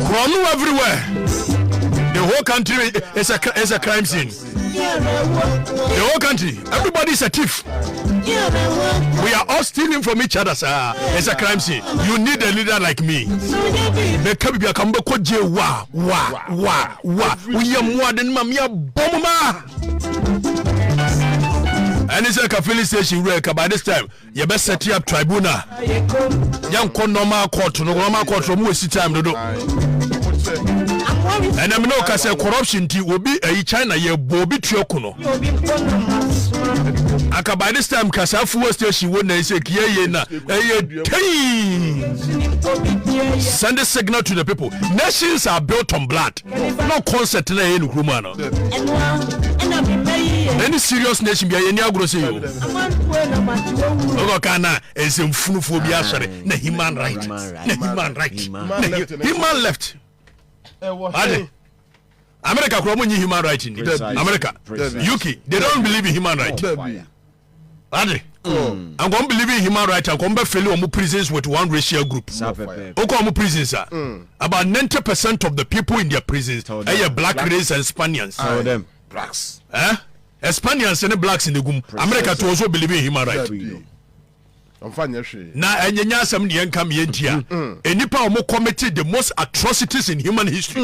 Korɔno everywhere. The whole country is a crime scene. The whole country, everybody is a thief. We are all stealing from each other, sir. It's a crime scene. You need a leader like me. Meka bibi aka mbɛkɔ gye wa wa wa wa woyɛ mmoade no ma meabɔ mo ma ɛne sɛ ka filling station wura ka by this time yɛbɛ set up tribunal. Yɛnkɔ normal court no, normal court no mu wɔsi time dodo. Ɛnam ne woka sɛ corruption nti obi ayi China yɛbɔ obi tua ku no aka by this time ka saa fuel station wo na ɛsɛ kiɛ yie na ɛyɛ tei. Send a signal to the people. Nations are built on blood. No concert na ɛyɛ no kurom ano. Any serious nation bia yɛni agorɔ sɛ yi o wokɔka na ɛnsɛmfunufoɔ bi asɔre na human right na human right na human left ade. America kura mo nyi human right ni. America, UK, they don't believe in human right ade. Ankɔm believe in human right, ankɔm bɛ fill wɔn prisons with one racial group. Okɔ wɔn prisons a, about 90% of the people in their prisons ɛyɛ black race and Spaniards. Tell them. Blacks. Eh? Spaniards ne blacks in the gum. America to also believe in human right. Ɔmfa nyɛ hwee. Na ɛnyɛ asɛm ne yɛnka me yɛnti a nnipa a wɔn committed the most atrocities in human history,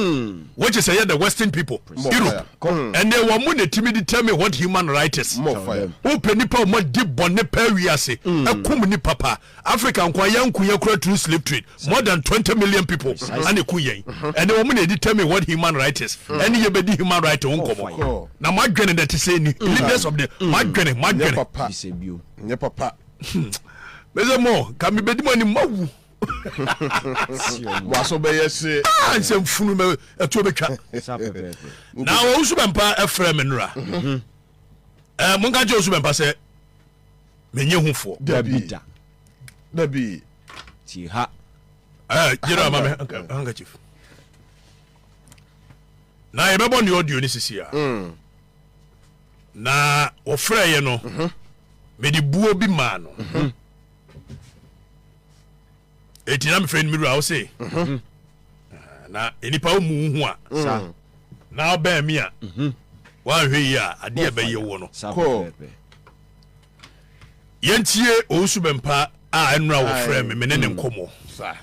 which is ɛyɛ the Western people, Europe, ɛnɛ wɔn mo na timi determine what human right is. More fire. Wopɛ nipa a wɔn di bɔne pɛ wiase, ɛkum nipa pa. Africa nkwa yɛn nko yɛ kura through slave trade, more than 20 million people ana eku yɛn. Ɛnɛ wɔn na determine what human right is. Ɛne yɛ bɛ di human right ho nkɔmɔ na mo adwene dɛ te sɛ ni leaders of the mo adwene mo nyɛ adwene. Papa. Bisɛ bio. Nyɛ papa. Mɛsɛ mo ka mi bɛ di mo anim ma wu. Waso bɛyɛ se. Ah, nsɛm funu mɛ ɛtuo bɛ twa. Sa pɛpɛɛpɛ. Na Owusu Bɛmpa ɛfrɛ me nora monka kyerɛ Owusu Bɛmpa sɛ menye hofoɔ. Dabi da. Dabi. Tie ha. Gyere ama me handkerchief na yɛbɛbɔ ne audio ne sisi a na wɔfrɛeɛ no, mede buo bi maa no. Ɛti na mefrɛ no mewura wo se na nnipa wo mu wo ho a Sa. na wobɛn me a woanhwɛ yi a adeɛ ɛbɛyɛ wo no. Sa Kɔ. pɛpɛɛpɛ. Yɛntie Owusu Bɛmpa a ɛnora wɔfrɛ me, me ne ne nkɔmmɔ. Sa.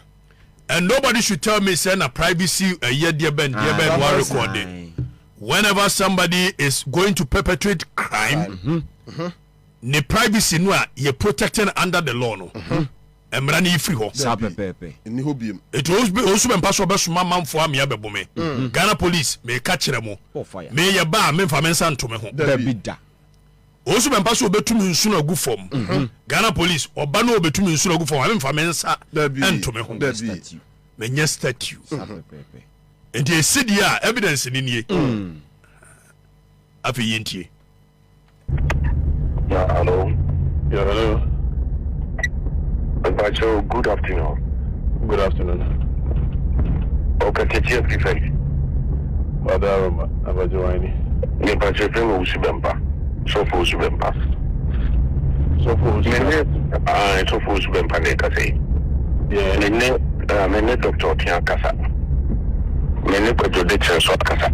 And nobody should tell me say na privacy ɛyɛ deɛ bɛn deɛ bɛn wa record it. Whenever somebody is going to perpetrate crime, ne privacy no a yɛ protecting under the law no, mmara no yi firi hɔ. Sa pɛpɛɛpɛ. Nni hɔ biem. Ètò Owusu Bɛmpa so ɔbɛsoma manfoɔ amea bɛbɔ me. Ghana Police, meka kyerɛ mo, More fire. meyɛ ba a memfa me nsa nto me ho. Dabi da. Owusu Bɛmpa so obɛtumi nsuno agu fam, Ghana Police, ɔba no obɛtumi nsuno agu fam a memfa me nsa Dabi. nto me ho. Dabi. Statue. Menyɛ statue. Sa pɛpɛɛpɛ. Nti esi deɛ a evidence ni nie. Afei yɛntie. Yeah, hello. Yeah, hello. Mpacho, good afternoon. Good afternoon. Okay, Kechi prefect. Father Aroma, Abajawani. Mpacho, frɛ me Owusu Bɛmpa. Sɔfo Owusu Bɛmpa. Sɔfo. Mene, ah, Sɔfo Owusu Bɛmpa na ɛkasa yi. Mene Dr. Ɔtea kasa. Mene Kwadwo de kyerɛ so akasa.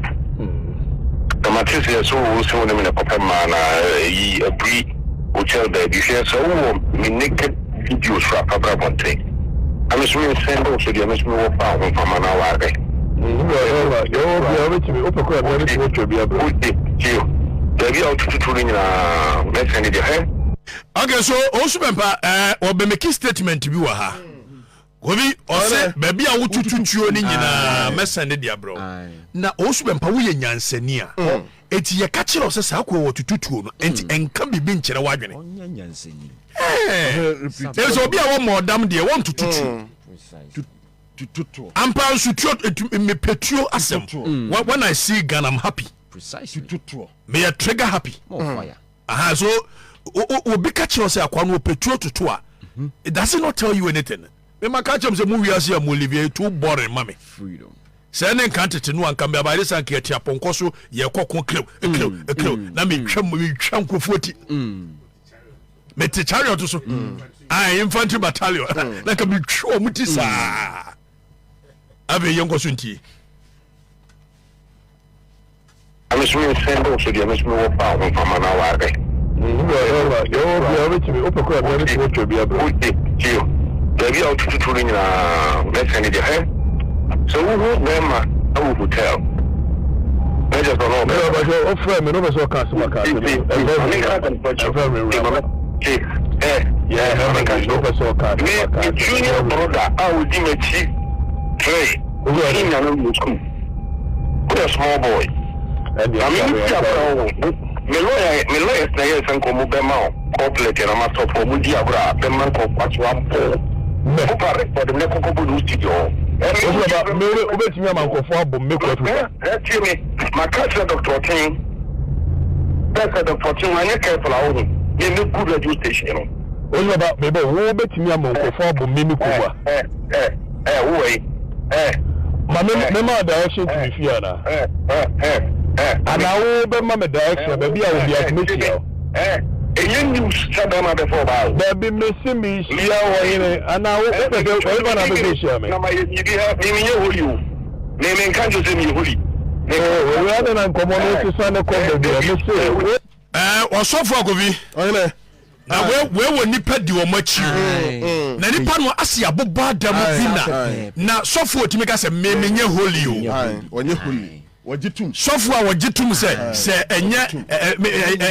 Na mate sɛ sɛ wo sɛ wo ne me ne papa mmaa na ɛyi aburi hotel baabi hwɛ sɛ wowɔ me naked videos so a fa bra abɔnten. Na me so mensɛn dɛ wo so deɛ me so mewɔ fa ho mfama na waahwɛ. Yɛwɔ bia wobɛtumi wopɛ kora bia wobɛtumi atwa bi abrɛ. Wote tio baabi a wotututu no nyinaa mɛsɛn ne deɛ hɛ. Okay, so Owusu Bɛmpa ɔbɛ make statement bi wɔ ha obi ɔsɛ baabi a wotutu tuo no nyinaa mɛsɛn ne de abrɛ wo. Na Owusu Bɛmpa, woyɛ nyansani a eti yɛka kyerɛ wo sɛ saa kuro wɔ tutu tuo no nti ɛnka biribi nkyerɛ w'adwene. Ɔnyɛ nyansani. Ɛɛ sɛ obi a wɔmmɔ ɔdam deɛ wɔntutu tuo. Precisely. Tututu. Ampa nso tuo etu mepɛ tuo asɛm. When I see gun, I'm happy. Precisely. Tututu. Meyɛ trigger happy. More fire. Aha, so obi ka kyerɛ wo sɛ akwa no ɔpɛ tuo toto a, it does not tell you anything. Mema ka kyerɛ m sɛ mo wiase a mo live yɛ too boring ma me. Freedom. Sɛ ne nka tete no anka mbabayere sa nka yɛte apɔnkɔ so yɛkɔ ko krew krew krew na metwa nkurɔfoɔ ti. Mete chariot so ah, infantry battalion na nka metwa ɔmo ti saa. Afei yɛnkɔ so ntie. Na me nso mensɛn dɛ so deɛ me nso mewɔ fa ahofama na aware. Wote tio baabi a wotututu no nyinaa mɛsɛn deɛ hɛ sɛ wohu bɛrima wɔ hotel na kyerɛ sɛ ɔno ɔbɛrima. Ɔfrɛ me na ɔpɛ sɛ ɔka asɛm aka asɛm ɛfɛ me Me junior brother a odi m'akyi trɛ senior no wɔ school. Woyɛ small boy. Na me me ti agorɔ wo. Me lawyer me lawyers na yɛ sɛ nka ɔmo bɛma wo court letter na ma stop ɔmo di agorɔ a bɛma nka ɔkwaso abɔ. Wopa record me kɔkɔ bɔ no studio hɔ. Wobɛtumi ama nkurɔfoɔ abɔ me kɔ Afrika. Hɛ tie me, maka akyerɛ Doctor Ɔten sɛ sɛ Doctor Ɔten wanyɛ careful a wohu me mɛgu radio station no. Ɔsi papa mebɔ wo bɛtumi ama nkurɔfoɔ abɔ me me kurom a. Ɛ ɛ ɛ wo wɔ yi ɛ. Ma me me ma direction to me fie ana. Ɛ ɛ ɛ ɛ. Ana wo bɛ ma me direction baabi a wo bi a mɛhyia wo. Ɛ ɛnyɛ news sɛ bɛrima bɛfa ɔbaa o. Dabi mese mehyia wɔ hene ana wo wopɛ sɛ ɔhefa na bɛsɛ hyia me. Na ma yɛ biribi ha me menyɛ holy o. Me me nka nkyerɛ sɛ meyɛ holy. Me Oh, owura de na nkɔmɔ no sesa ne kɔ baabi a me se wo. Ɛɛ ɔsɔfo akofi. Ɔhene. Na wei wei wɔ nipa di wɔn akyi o. Na nipa no ase abobɔ adam bi na na sɔfo otumi ka sɛ me me nyɛ holy o. Ɔnyɛ holy. Wɔgye tum. Sɔfo a wɔgye tum sɛ sɛ ɛnyɛ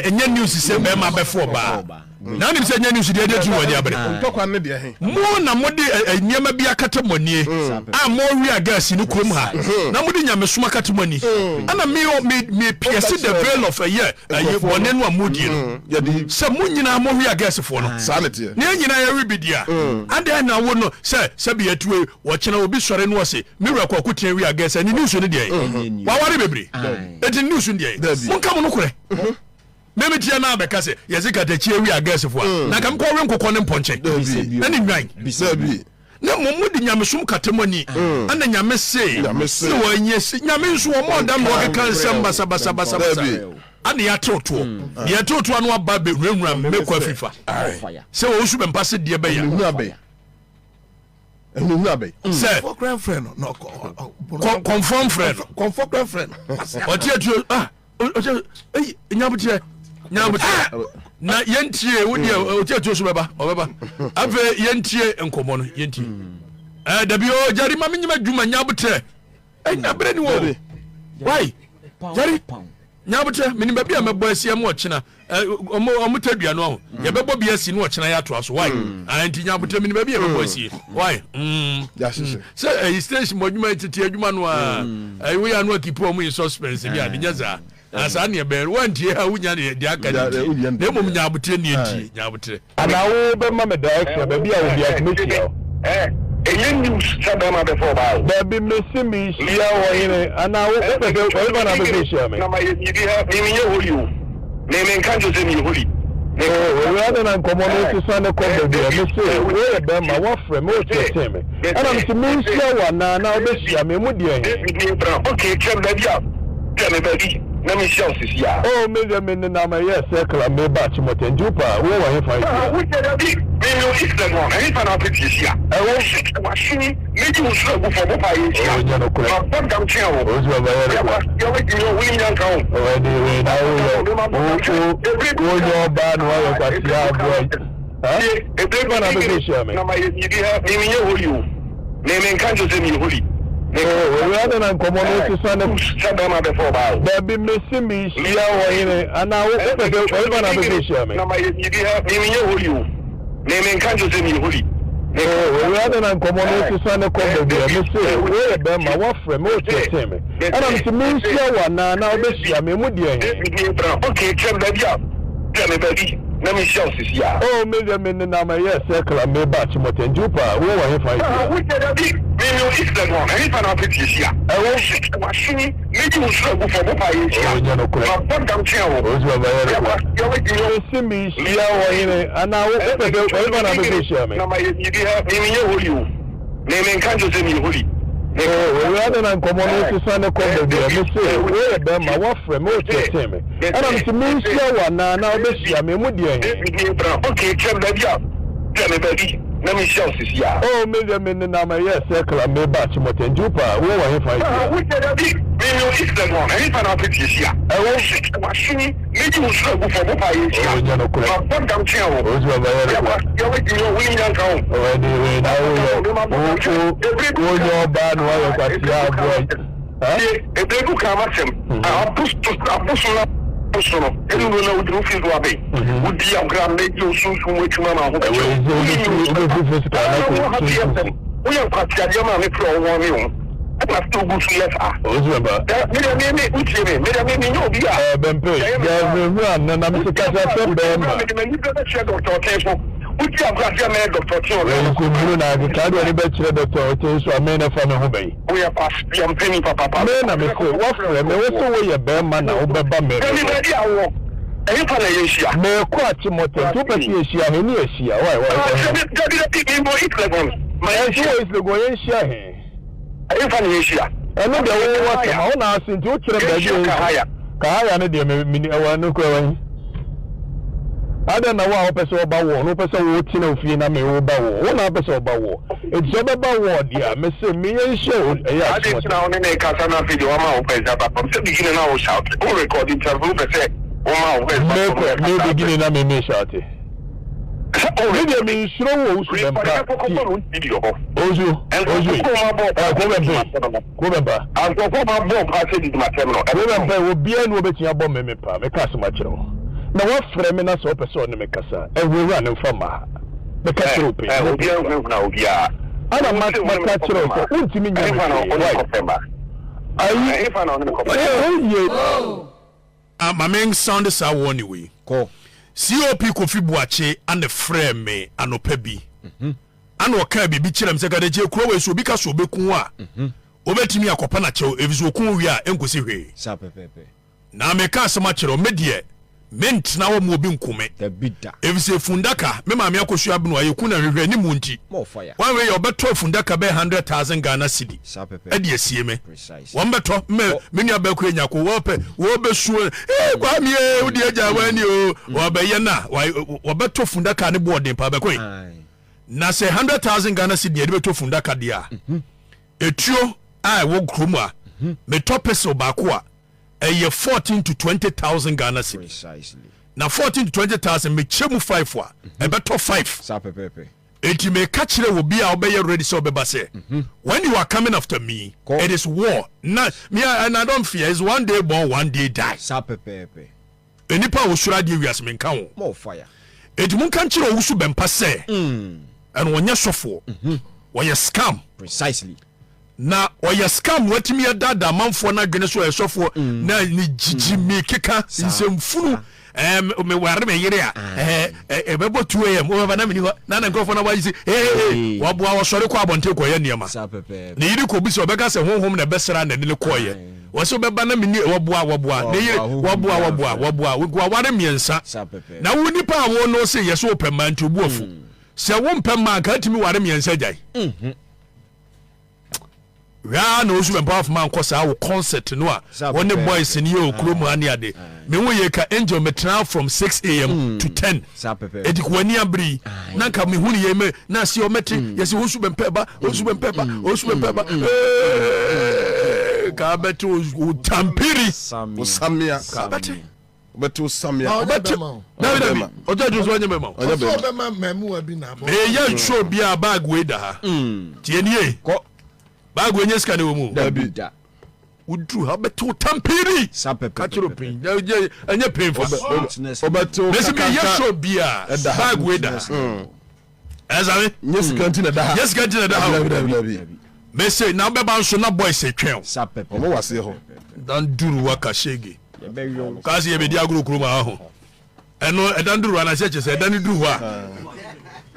ɛnyɛ news sɛ bɛrima bɛfo ɔbaa. Na wonim sɛ ɛnyɛ news deɛ ɛde tu wɔn ani abere. Ntɔkwa ne deɛ he. Mo na mode nneɛma bi akata mo ani a mowia gas no kurom ha na mode nyamesom akata mo ani ɛna me me me pierce the veil of ɛyɛ ɛyɛ bɔne no a modie no sɛ mo nyinaa mowia gasfoɔ no Saa ne teɛ. na yɛn nyinaa yɛwe bi di a adɛn na wo no sɛ sɛbi atue wɔkyena obi sɔre no ɔse me wura kwaku tea wia gas ɛne news no deɛ waware bebree enti news no deɛ monka mo nokorɛ. Me me teɛ na abɛka sɛ yɛse katakyi awi agɛsefo a mm. na nka mekɔ we nkokɔ ne mpɔnkye ɛne nnwan na mmom mode nyamesom kata mu ani mm. ɛna nyame se ne wɔnyɛ se nyame nso wɔn ɔdam na wɔkeka nsɛm basabasabasabasa ana yɛatew toɔ mm. deɛ ɛtew toɔ no aba bɛhurahura mmɛkɔ afifa sɛ wɔn nso bɛmpa se deɛ bɛyɛ Ehunahuna bɛn? Sɛ. Kɔnfɔ kura nfrɛ no. Na kɔnfɔ nfrɛ no. Kɔnfɔ kura nfrɛ no. Ɔte atuo ah ɔte eyi nyaboteɛ nyaboteɛ ah! na yɛntie wo deɛ ɔte atuo so bɛba ɔbɛba afei yɛntie nkɔmɔ no yɛntie ɛɛ dabi o jari ma mi nyima dwuma nyaboteɛ ɛnya bere ni wɔ wai jari nyaboteɛ menim baabi a mɛbɔ asia mu ɔkyena ɔmo ɔmo tɛ dua no aho mm. yɛbɛbɔ bi asi no ɔkyena yɛ atoa so why mm. ah, nti nya abotire mi ni baabi yɛbɛbɔ mm. asie why sɛ ɛyi station mu adwuma tete adwuma no a ɛyi woyɛ ano akipu ɔmo in suspense bi a ne nya saa na saa neɛ bɛn wantie ha wonya deɛ deɛ aka ne ntie na mmom nya abotire ne ntie nya abotire. Anaa wo bɛma me direction baabi a obi a mɛhyia wo. Ɛnyɛ news sɛ bɛrima bɛfa ɔbaa o. Dabi mese mehyia wɔ hene anaa wo wopɛ sɛ ɔhefa na apɛ sɛ ohyia me. Na mayɛ biribi ha me menyɛ holy o me menka nkyerɛ sɛ meyɛ holy. Oh owura adɛn na nkɔmmɔ no sesa ne kɔ baabi a mese woyɛ bɛrima woafrɛ me woteetee me ɛna mese menhyia wo anaa na wobɛhyia me emu deɛ he. Okay kyerɛ me baabi a kyerɛ me baabi. Na me nhyia wo sisi a. Oh me deɛ me nenam ɛyɛ circle a meba Achimota nti wopɛ a wowɔ hefa nhyia? Ah wo deɛ dabi me me wɔ East Legon ɛhefa na wopɛ tie hyia? Ɛwɔ. W'asene mɛyi wo soro agu fam wopɛ a yɛ nhyia. Oh nyɛ nokorɛ. Mabɔ dam kyɛn wo. Oh si baba yɛ nokorɛ. Deɛ w'adi no wonim nyansa o. Oh ɛne wei na woyɛ wo wo wo nyɛ ɔbaa na woayɛ kwasia aboa yi. Ha? Hefa na wopɛ sɛ hyia me? Na mayɛ biribi ha me menyɛ holy o. Me me nka nkyerɛ sɛ meyɛ holy. Oh, owura de na nkɔmɔ no sesa ne. Sɛ bɛrima bɛfa ɔbaa o. Dabi mese mehyia wɔ hene anaa wo wopɛ sɛ ɔhefa na apɛ sɛ ohyia me. Na mayɛ biribi ha me menyɛ holy o. Me me nka nkyerɛ sɛ meyɛ holy. Oh, owura de na nkɔmɔ no sesa ne kɔ baabi a mese woyɛ bɛrima woafrɛ me woteetee me ɛna mese menhyia wo anaa na wobɛhyia me emu deɛ he. Okay, kyerɛ me baabi a kyerɛ me baabi. Na me nhyia wo sisi a. Oh me deɛ me nenam ɛyɛ circle a meba Achimota nti wopɛ a wowɔ hefa nhyia? Ah wo deɛ dabi me me wɔ East Legon ɛhefa na wopɛ tie hyia? Ɛwɔ. W'asene mɛyi wo soro agu fam wopɛ a yɛ nhyia. Oh nyɛ nokorɛ. Mabɔ dam kyɛn wo. Oh si baba yɛ nokorɛ. Deɛ w'adi no. Mese me hyia wɔ hene anaa wo wopɛ sɛ ɛhefa na wopɛ sɛ ohyia me? Na mayɛ biribi ha me menyɛ holy o. Me me nka nkyerɛ sɛ meyɛ holy. Oh owura de na nkɔmɔ no sesa ne kɔ baabi a mese woyɛ bɛrima woafrɛ me woteetee me ɛna mese menhyia wo anaa na wobɛhyia me emu deɛ he. Okay kyerɛ me baabi a kyerɛ me baabi. na menhyia wo sisi a. Oh, me deɛ me nenam ɛyɛ circle a meba Achimota nti wopɛ a wowɔ hefa Ah, hyia? wo deɛ dabi, me wɔ East Legon, ɛhefa na wopɛ fie hyia? Ɛwɔ. W'asom, mɛyi wo soro agu fam, wopɛ a yɛnhyia. Oh, nyɛ nokorɛ. Mabɔ dam kyɛn wo. Oh, so ɛbɛyɛ Yɛ nokorɛ. kwasia w'adwini o, wonim nyansa o. Oh, ɛne wei na woyɛ, wo, wo, wonyɛ ɔbaa na woayɛ kwasia aboa yi. Huh? Tie, Ebedu kan m'asɛm. Abosom na abosom no, ɛnu no na wodi wo fi so abɛn. Wodi agorɔ a mɛgye wo sunsum mu atwuma ma ho bɛkyɛ wo. Woyɛ wo Woyɛ nkwaseadeɛ ma me frɛ wo wɔn ne wo. Ɛna sɛ wogu so yɛ saa. Medeɛ me me wotie me medeɛ me menyɛ obi a. Bɛmpe, gya nhwehwɛ a na mese kasa sɛ bɛrima. Mede m'ani bɛkyerɛ Dr. Ɔten so. Wodi agorɔ a sɛ mɛyɛ Dr. Ɔten ɔno. Nkumburu na akeka deɛ ne bɛkyerɛ Dr. Ɔten so a me na fa me ho bɛyi. Woyɛ kwasea mpanin papapa. Me na me se woafrɛ me wo se woyɛ bɛɛma na wobɛba me Tell me hɔ. baabi a wowɔ. Ɛhefa na yɛnhyia? Merekɔ Achimota nti wopɛ sɛ yɛhyia he ne yɛahyia why why Ah, wɔ he? dabi dabi dabi mewɔ East Legon. Ma Ɛnso yɛnhyia. wɔ East Legon yɛnhyia he? Ɛhefa na yɛnhyia? Ɛno deɛ wo wɔ Kahaya. asɛm a wo na ase nti wokyerɛ baabi a Yɛnhyia yɛnhyia. Kahaya. Kahaya no deɛ me me ɛwɔ ɛno koraa wɔ he? Adɛn na wo a wopɛ sɛ ɔba wɔ no wopɛ sɛ wo tena ofie na me wo ba wɔ wo na wopɛ sɛ ɔba wɔ eti sɛ ɔbɛba wɔ deɛ a mese me yɛn nhyia o ɛyɛ Adi nti na asomɔtɔ. wo ne ne kasa na afei deɛ wama wo voice aba fam sɛ beginning na wo shout wo record nti afei wopɛ sɛ woma wo voice ba fam Mekɔ na me kasa afei beginning na me me shout. sɛ wo Me deɛ record me nsuro wo owusu record bɛmpa bɛkɔ tie kɔbɔ no video hɔ owusu owusu nkurɔfo yi kɔ ma bɔ ɛɛ paa ko sɛ bɛmpa didi yi matɛm no ko bɛmpa. nkurɔfo ma bɔ paa sɛ didi matɛm no Wo ɛno bɛmpa yi obiara ni obetumi abɔ me me paa meka asɛm akyerɛ wo na wafrɛ me na sɛ ɔpɛ sɛ ɔne me kasa a ɛnhurahura ne mfa mma ha meka kyerɛ wo pɛn nyɛ obiara pɛn nhunahuna obiara ana wo ma se wo ne me maka kyerɛ kɔpɛ wo ma sɛ wontumi nyɛ me ɛhefa na hwee wo ne why kɔpɛ ma ayi ɛhefa na wo ne me kɔpɛ ɛyɛ ho yie. Ah, ma me sound saa warning wei. Kɔ. COP Kofi Boakye ana frɛɛ me anɔpa bi. Ana ɔkaa biribi kyerɛ me sɛ Kadakyie kuro wei so obi ka sɛ ɔbɛku wo a, wobɛtumi akɔpa no akyɛw ɛfiri sɛ ɔku wo wie a ɛnkɔsi hwee. Saa pɛpɛɛpɛ. Na meka asɛm akyerɛ wo, me deɛ mentena hɔ ma obi nku me. Dabi da. Ɛfiri sɛ fundaka, me maame Akosua Abenoa, yɛku no ahwehwɛ anim nti, More fire. one way yɛ ɔbɛtɔ fundaka bɛyɛ 100,000 Ghana cedi Saa pɛpɛɛpɛ. ɛde asie me. Precise. Wɔn bɛtɔ mɛ Ɔ. me nua bɛko enya ko wɔpɛ wɔbɛsu ee Kwame ee wodi agya wani o wɔbɛyɛ na wɔbɛtɔ fundaka ne boɔden paa bɛko yi. Aye. Na sɛ 100,000 Ghana cedi yɛde bɛtɔ fundaka deɛ a etuo a ɛwɔ kurom a metɔ pistol baako a ɛyɛ 14 to 20,000 Ghana cedi. Precisely. Na 14 to 20,000 mekyɛ mu 5 a ɛbɛtɔ 5. Saa pɛpɛɛpɛ. Enti meka kyerɛ obi a ɔbɛyɛ ready sɛ ɔbɛba sɛ when you are coming after me Kɔ. it is war na me and I don't fear it's one day born one day die. Saa pɛpɛɛpɛ. Enipa a osuro adeɛ wiase menka ho. More fire. Enti monka nkyerɛ owusu bɛmpa sɛ ɛno ɔnyɛ sɔfoɔ wɔyɛ scam. Precisely. Na ɔyɛ scam watumi adaadaa amanfoɔ no adwene so ɔyɛ sɔfoɔ na ne gyigyi mi keka nsɛmfunu ɛɛ meware me yere a ɛɛ ɛbɛbɔ 2 am wobɛba na meni hɔ na ne nkurɔfoɔ no wayi sɛ ee waboa wɔsɔre kɔ abɔnten kɔyɛ nneɛma Saa pɛpɛɛpɛ. ne yere kɔ bi sɛ ɔbɛka sɛ honhom na ɛbɛsra n'ani ne kɔɔyɛ wɔ sɛ wobɛba na meni wɔboa wɔboa ne yere Wɔboa, wɔboa honhom wɔboa wɔboa waware mmiɛnsa Saa pɛpɛɛpɛ. na wo nipa a wo no sɛ yɛ sɛ wopɛ mmaa nti obu afu sɛ wompɛ mmaa nka atumi ware mmiɛnsa gyae hwaa na osu bɛmpa afoma nkɔ saa wo concert no a Saa wɔne pɛpɛɛpɛ. boys ne yɛ okuro mu ane ade me wo yɛ ka angel metena from 6 am to 10 Saa pɛpɛɛpɛ. eti ko wani abere yi na nka mehu ne yɛ mɛ na se ɔmɛte yɛsɛ osu bɛmpa ba osu bɛmpa ba osu bɛmpa ba ee ka bɛte o tampiri Samia. Osamia. ka bɛte Wobɛte osamia. Ɔnyɛ bɛte bɛma o. dabi dabi Ɔnyɛ ɔtɔ adu so ɔnyɛ bɛma o Ɔnyɛ Ɔsɛ bɛma. ɔbɛma mmamuwa bi na abɔ. meyɛ show bi a bag wei da ha tie nie Kɔ. bag wei nye sika ne wɔ mu o Dabi da. woduru ha bɛte wo tampiri Saa pɛpɛɛpɛ. ka kyerɛ pin ɛnyɛ pain fa Sweetness. Wobɛte wo mesi meyɛ kakanka. show bi a Ɛda ha. bag wei da ha ɛsame Nyɛ sika nti na ɛda ha. nyɛ sika nti na ɛda ha o Dabi dabi dabi. mese na wobɛba nso na boys twɛn o Saa pɛpɛɛpɛ. Ɔmo wɔ aseɛ hɔ. dan duru wa ka shege Yɛbɛyɛ wo. kaa sɛ yɛbɛdi agorɔ kurom ha ho ɛno ɛdan duru hɔ anasɛ kyɛ sɛ ɛdan no duru hɔ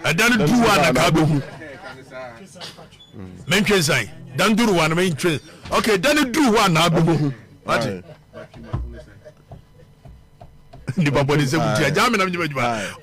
a ɛdan no duru hɔ a na kaa bɛhu mentwe nsan dan duru hɔ a na mentwe ok dan no duru hɔ a na abɛhu wate nipa bɔne sɛ mutia gyaa me na menyɛ m'adwuma.